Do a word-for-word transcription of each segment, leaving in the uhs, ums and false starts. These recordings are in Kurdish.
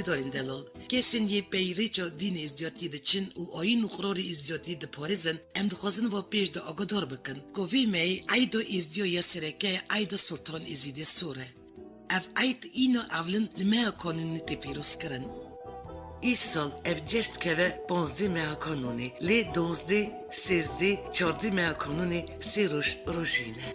Dorên delal, kesên yê pey rêça dînê êzdiyatiyê diçin û ayîn û qirarê êzdiyatiyê diparêzin, em dixwazin va pêş de agadar bikin ku vê mehê eyda êzdiya ya sereke ye eyda Sultan Êzîdê Sor e. Ev eyd îna ewlin li meha kanûnî tê pîrozkirin. Îsal ev ceşn dikeve panzdeh meha kanûnê, lê donzdeh, sêzdeh, çardeh meha kanûnê sê roj rojîn e.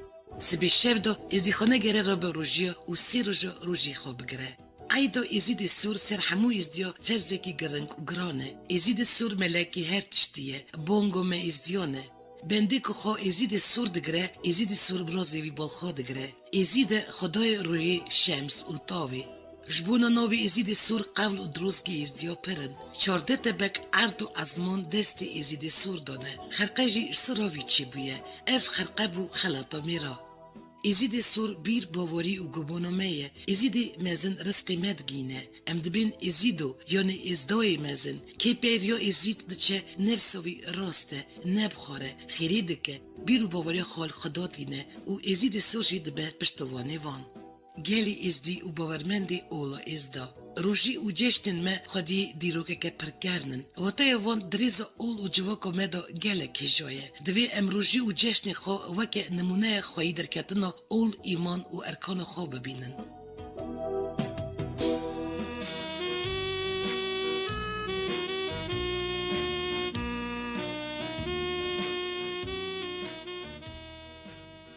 Sibê şev de êzdîxane gere rabe rojiya û sê roja rojî xwe bigire. Eyda Êzîdê Sor ser hemû êzdiya ferzekî giring û giran e. Êzîdê Sor melekê her tiştî ye, bongo me êzdiyan e. Bendê ku xwe Êzîdê Sor digire, Êzîdê Sor birazê wî balxwe digire. Êzîde xwedayê royê, şems û tavê. Ji bona navê Êzîdê Sor qewl û dirozgê êzdiya pir in. Çardeh tebek erd û ezman destê Êzîdê Sor de ne. Xerqe jî ji sira vî çêbûye. Ev xerqe bû xelata mêra. Êzîdê Sor bîr, bawerî û gumana me ye. Êzîdê mezin rizqê me digihîne. Em dibên Êzîdo, yanê Êzdayê mezin. Kê pey riya Êzîd diçe, nefsa wî rast e, ne bi xwe re, xêrê dike, bîr û baweriya xwe li Xweda tîne û Êzîdê Sor jî dibe piştovanê van. Gelê Êzdî û bawermendê ola Êzda. Rojî û ceşnên me xwediyê dîrokeke pir kevn in. Wateya van di rêza ol û civaka me de gelek hêja ye. Divê em rojî û ceşnê xwe weke nimûneya xweyî derketina ol, îman û erkana xwe bibînin.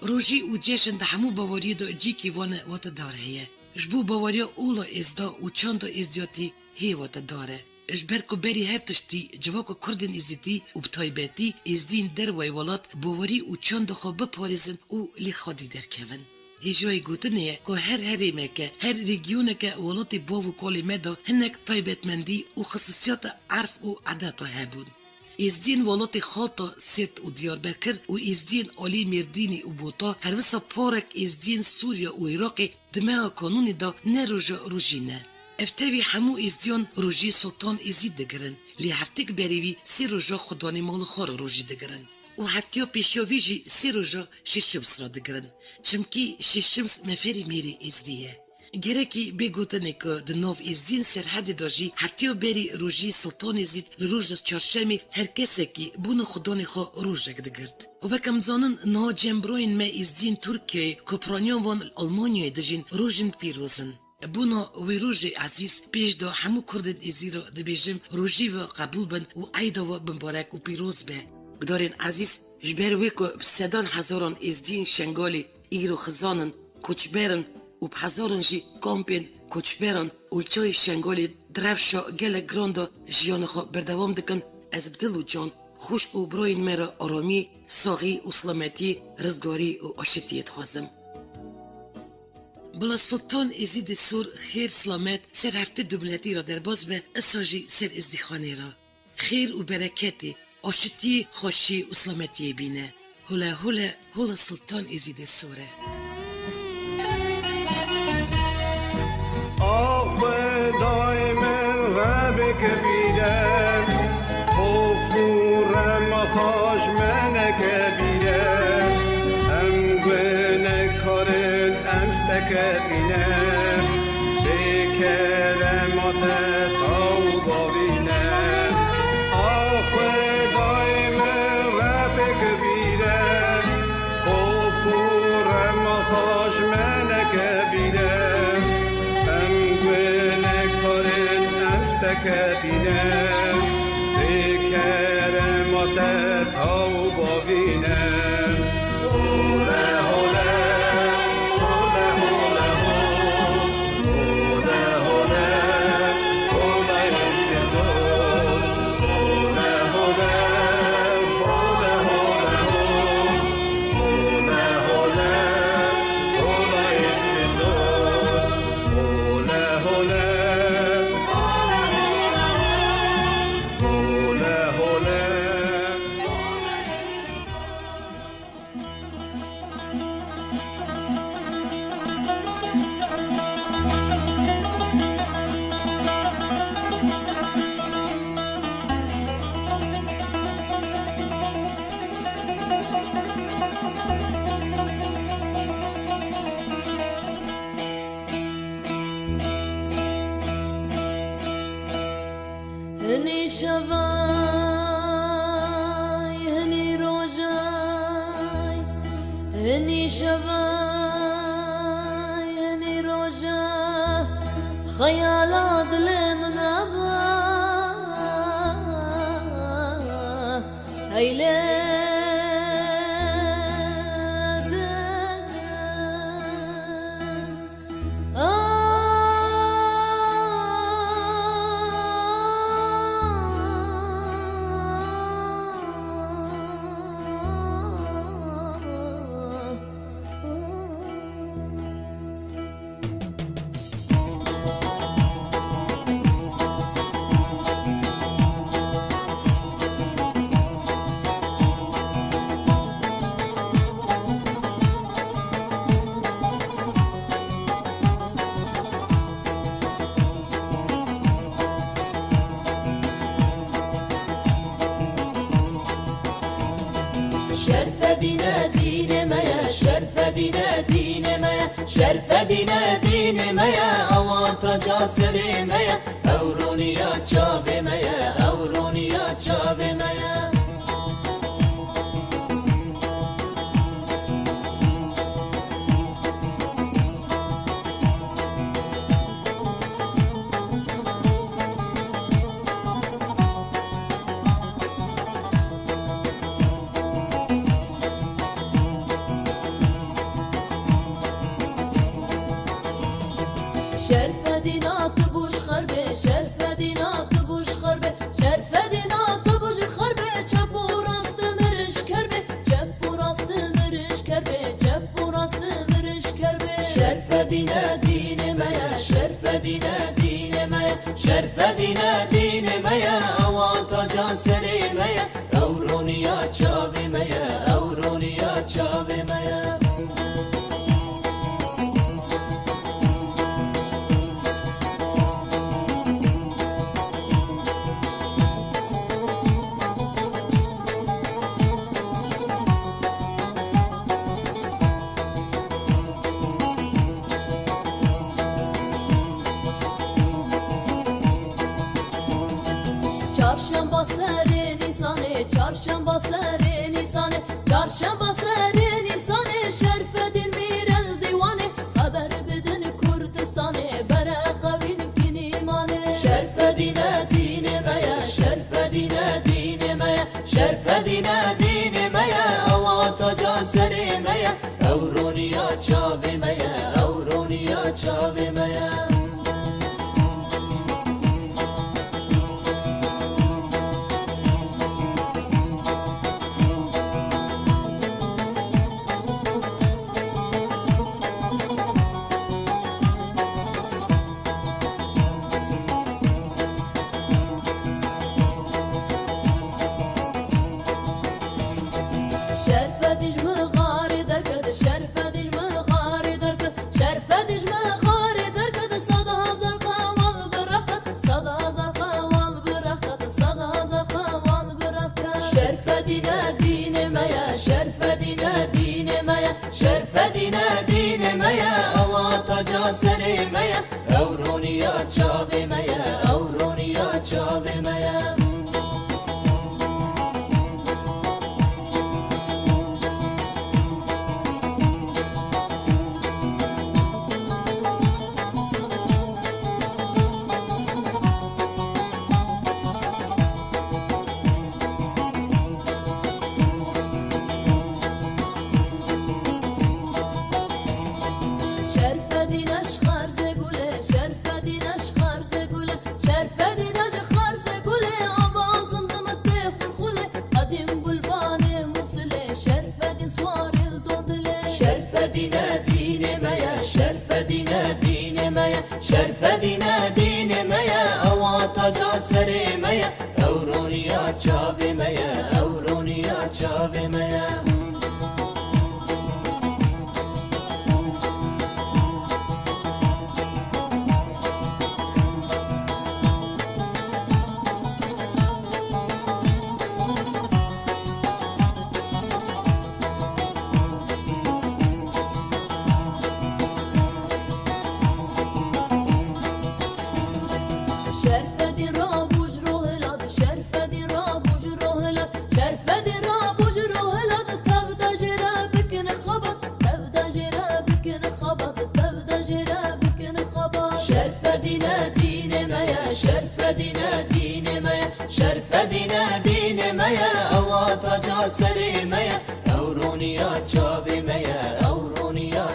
Rojî û ceşn di hemû baweriyê de cîkî wan e watedar heye. Ji bo baweriya ola Êzda û çanda Êzdiyatî hê watedar e. Ji ber ku berî her tiştî civaka Kurdên Êzidî û bi taybetî Êzdiyên dervayê welat bawerî û çanda xwe biparêzin û li Xwedî derkevin. Hêjayî gotinê ye ku her herêmeke, her rejîyoneke welatê bav û kalê me de hinek taybetmendî û xisûsiyata erf û edeta hebûn. Êzdiyên welatê Xalta, Sêrt û Diyarbekir û Êzdiyên alî Mêrdînê û Bota, her wisa parek Êzdiyên Sûriya û Iraqê di meha kanûnê de ne roja rojî ne. Ev tevî hemû Êzdiyan rojî Sultan Êzîd digirin, lê heftêk berî vî sê roja xudanê mala xwe re rojî digirin. Û heftiya pêşiya vî jî sê roja Şêşims re digirin. Çimkî Şêşims meferî mêrê Êzdî ye. Gerekî bê gotinê ku di nav Êzdiyên Serhedê de jî heftiya berî rojî Sultan Êzîd li roja çarşemê her kesekî bona xudanê xwe rojek digirt. Û wek em dizanin niha cem birayên me Êzdiyên Tirkiyeyê ku piraniya wan li Almanyayê dijîn rojên pîroz in. Bona wê rojê ezîz pêş de hemû Kurdên Êzî re dibêjim rojî we qebûl bin û eyda we bimbarek û pîroz be. Gudarên ezîz, ji ber wê ku bi sedan hezaran Êzdiyên Şengalê îro xizan in, koçber in û bi hezaran jî kampên koçberan û li çayê Şengalê di rewşa gelek giran de jiyana xwe berdewam dikin, ez bi dil û can xwişk û birayên me re aramî, saxî û silametiyê, rizgarî û aşitiyê dixwazim. Bila Sultan Êzîdê Sor xêr silamet ser heftê du miletî re derbas be, isa jî ser Êzdîxanê re. Xêr û bereketê, aşitiyê, xweşiyê û silametiyê bîne. Hole hole, hola Sultan Êzîdê Sor e. A Xwedayê min Rebê kebîr e, xof û rema xwe ji me neke bîr e. Em gunehkar in, em ji te kevî ne, bê kerema te taw bavî ne. A Xwedayê min Rebê kebîr e, xof û rema xwe ji me neke bîr e. Em gunehkar in, em ji te kevî ne, bê kerema te taw bavî ne. Hole hole, hole hole ho. Şevay, hinî rojay, hinî şevay, hinî roja, xeyala dilê min ava, heylê dide. Şerfedîne dînê me ye, Şerfedîne dînê me ye, Şerfedîne dînê me ye, ewa taca serê me ye, ew roniya çavê me ye, ew roniya çavê me ye. Şerfedîna tu bû ji xerbê, Şerfedîna tu bû ji xerbê, Şerfedîna tu bû ji xerbê, çep û rastê mirişker bê, çep û rastê mirişker bê, çep û rastê mirişker bê. Şerfedîne dînê me ye, Şerfedîne dînê me ye, Şerfedîne dînê me ye, ewa taca serê me ye, ew roniya çavê me ye, ew roniya çavê me ye. Çarşemba serê Nîsanê, çarşemba serê Nîsanê, çarşemba serê Nîsanê, Şerfedîn mîr el dîwanê, xeber bidin Kurdistanê, bereqewîn kinî mane. Şerfedîne dînê me ye, Şerfedîne dînê me ye, Şerfedîne dînê me ye, ewa taca serê me ye, ew roniya çavê me ye, ew roniya çavê me ye. Şerfedîn ji mixarê derket, Şerfedîn ji mixarê derket, Şerfedîn ji mixarê derket, sed hezar qewal bi rex ket, sed hezar qewal bi rex ket, sed hezar qewal bi rex ket. Şerfedîne dînê me ye, Şerfedîne dînê me ye, Şerfedîne dînê me ye, ewa taca serê me ye, ew roniya çavê me ye, ew roniya çavê me ye. Şerfedîne ji Xerzê Gulê, Şerfedîne ji Xerzê Gulê, Şerfedîne ji Xerzê Gulê, ava zimzim tê xulxulê, qedîm gulbanê Musilê, Şerfedîn siwarê li do dilê. Şerfedîne dînê me ye, Şerfedîne dînê me ye, Şerfedîne dînê me ye, ewa taca serê me ye, ew roniya çavê me ye, ew roniya çavê me ye. Şerfedîn rabû ji ro hilat,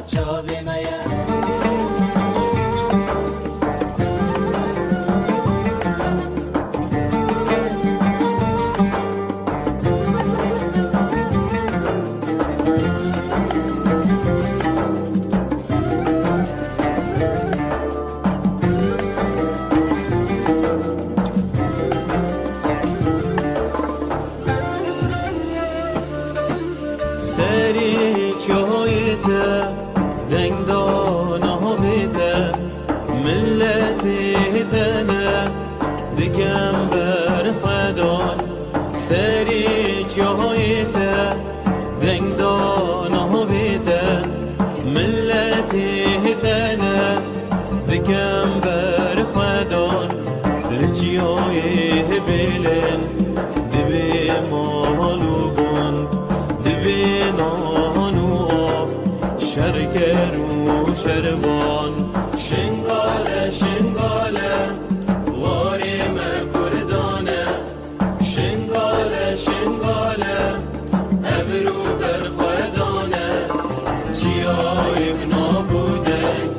Çavê me ye. Serê çiyayê te deng da navê te, miletê te ne dikem berxwedan. Serê çiyayê te deng da navê te, miletê te ne dikem berxwedan. Li çiyayê hêbêlên dibê mal û gund, dibê nan û av, şerker û şervan. Şingale, Şingale, warê me Kurdan e. Şingale, Şingale, evro berxwedan e. Çiyayek nabû deng,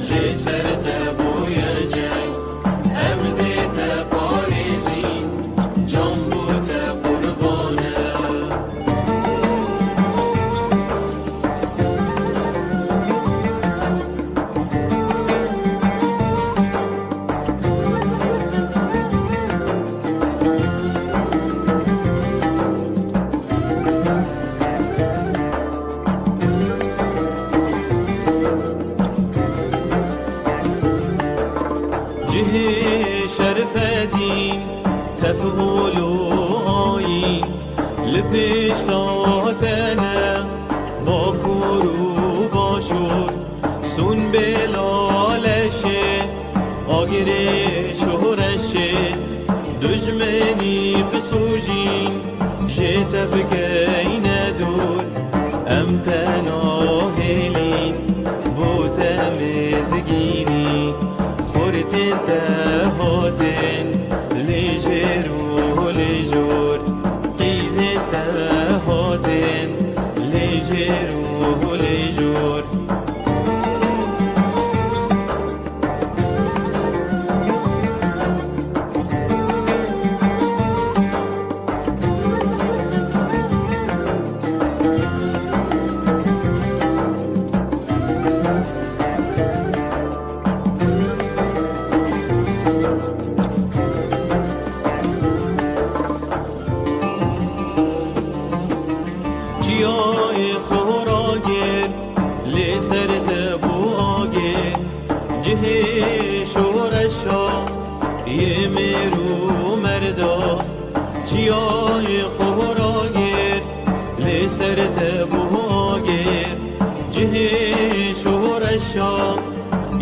lê ser te bûye ceng. Em dê te parêzîn, can bo te qurban e. Cihê şerfedîn, tefûl û ayîn, li pêşda te ne Bakur û Başûr. Sûn bê laleşê, agirê şoreşê, dujmenî pisûjîn, jê te bikeyne dûr. Em te nahêlîn, bo te mêzgînî, xurtên te hatin, lê jêr û lê jor. Qîzên te hatin, lê jêr û lê jor. Çiyayê xwe ragir, lê ser te bû agir, cihê şoreşa yê mêr û merda. Çiyayê xwe ragir, lê ser te bû agir, cihê şoreşa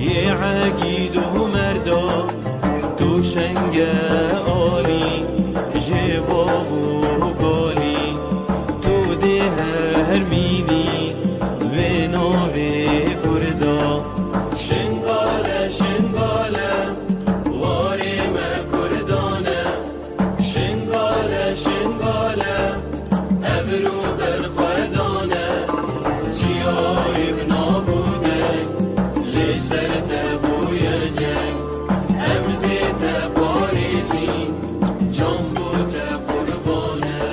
yê egîd û merda. Tu şenge alî, jê bav û kalî, tu dê her mînî vê navê Kurda. Şingale, Şingale, warê me Kurdan e. Şingale, Şingale, evro berxwedan e. Çiyayek nabû deng, lê ser te bûye ceng. Em dê te parêzîn, can bo te qurban e.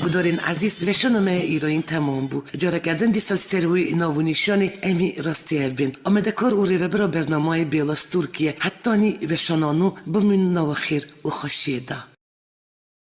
Guhdarên ezîz, veşana me îroyîn temam bû. Careke din dîsa li ser wê nav û nîşanê em ê rastî hev bên. Amedekar û rêvebira bernameyê Bêla Stûrkiye, hetanî veşana nû bimînin nava xêr û xweşiyê de.